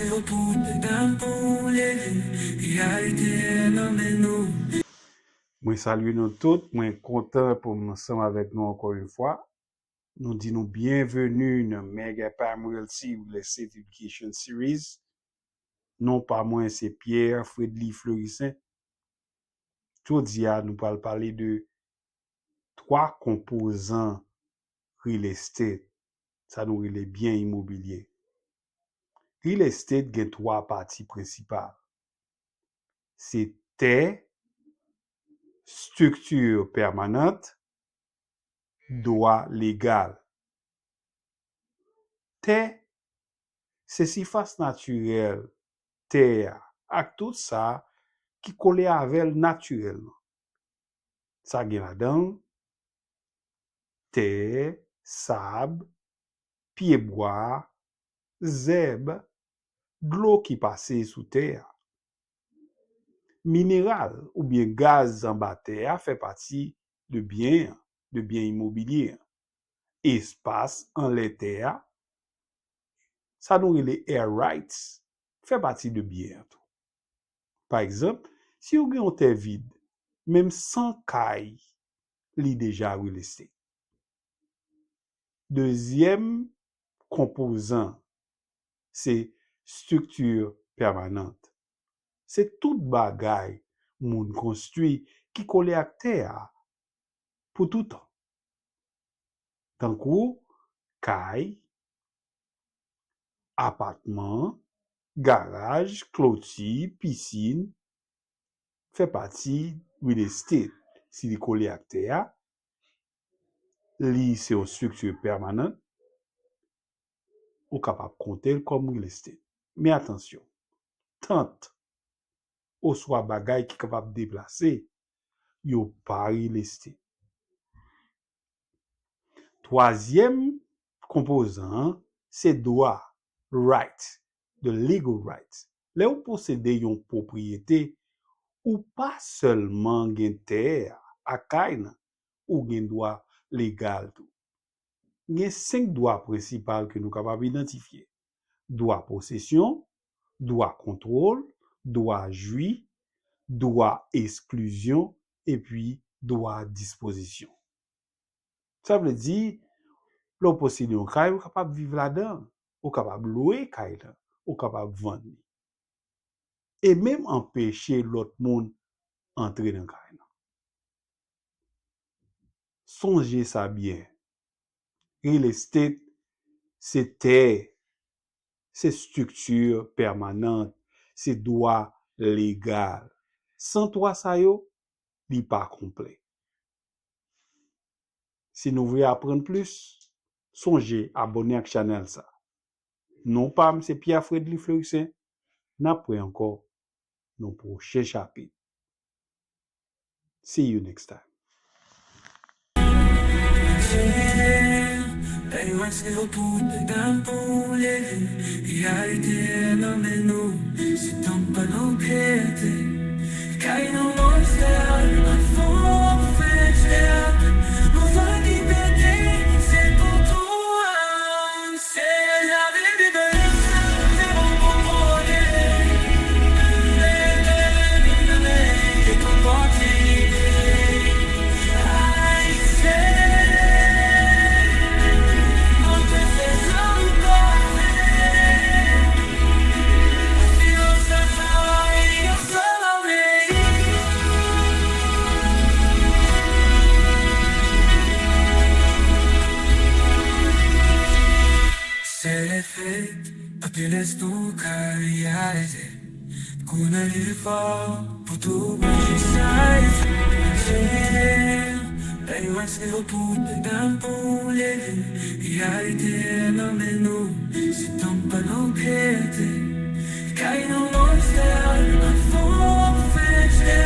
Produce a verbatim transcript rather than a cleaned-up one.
Yo pou dedan pou leve, reyalite nan men nou. Mwen salye nou tout, mwen kontan pou m ansanm avèk nou ankò yon fwa. Nou di nou byenveni nan Mega Prime Realty Real Estate Education Series. Non pa mwen se Pierre Fredly Fleurissaint. Jodi a nou pral pale de twa konpozan real estate, sa nou rele byen imobilye. Real estate gen twa pati prensipal. Se tè, estrikti pèmanan, dwa legal. Tè se sifas natirèl tè a ak tout sa ki kole avè l natirèlman. Sa gen ladan l tè, sab, pyebwa, zèb, dlo ki pase sou tè a. Mineral oubyen gaz anba tè a fè pati de byen an, de byen imobilye an. Espas anlè tè a, sa nou rele air rights, fè pati de byen an tou. Pa egzanp, si w gen yon tè vid, menm san kay, li deja real estate. Dezyèm konpozan, se estrikti pèmanan. Se tout bagay moun konstwi ki kole ak tè a pou toutan. Tankou kay, apatman, garaj, kloti, pisin, fè pati real estate. Si li kole ak tè a, li se yon estrikti pèmanan, ou kapab konte l kòm real estate. Men atansyon, tant oswa bagay ki kapab deplase, yo pa real estate. Twazyèm konpozan an se dwa, right, the legal right. Lè ou posede yon pwopriyete, ou pa sèlman gen tè a ak kay lan, ou gen dwa legal tou. Gen senk dwa prensipal ke nou kapab idantifye: dwa posesyon, dwa kontwòl, dwa jwi, dwa esklizyon, epi dwa dispozisyon. Sa vle di, lè w posede yon kay, ou kapab viv ladan l, ou kapab lwe kay lan, ou kapab vann li. E menm anpeche lòt moun antre nan kay lan. Sonje sa byen. Real estate, se tè, se estrikti pèmanan, se dwa legal. San twa sa yo, li pa konplè. Si nou vle aprann plis, sonje abòne ak chanèl sa. Non pa m se Pierre Fredly Fleurissaint. N ap wè ankò nan pwochen chapit. See you next time. Pèy wens yo pou dedan pou leve, reyalite nan men nou, se tanp pa nou pyete. Kay nou monstè, nan fon fenchè, nou vag ki pete, se kontou an, se lavi de bèl, se bon pou kote. Se lefèt, anpil lè nou ka reyalize. Kounye a li fò pou tou bouji sa e se. Pèy wens yo pou dedan pou leve, reyalite nan men nou, se tanp pa nou pyete. Kay nou monstè, nan fon fenchè,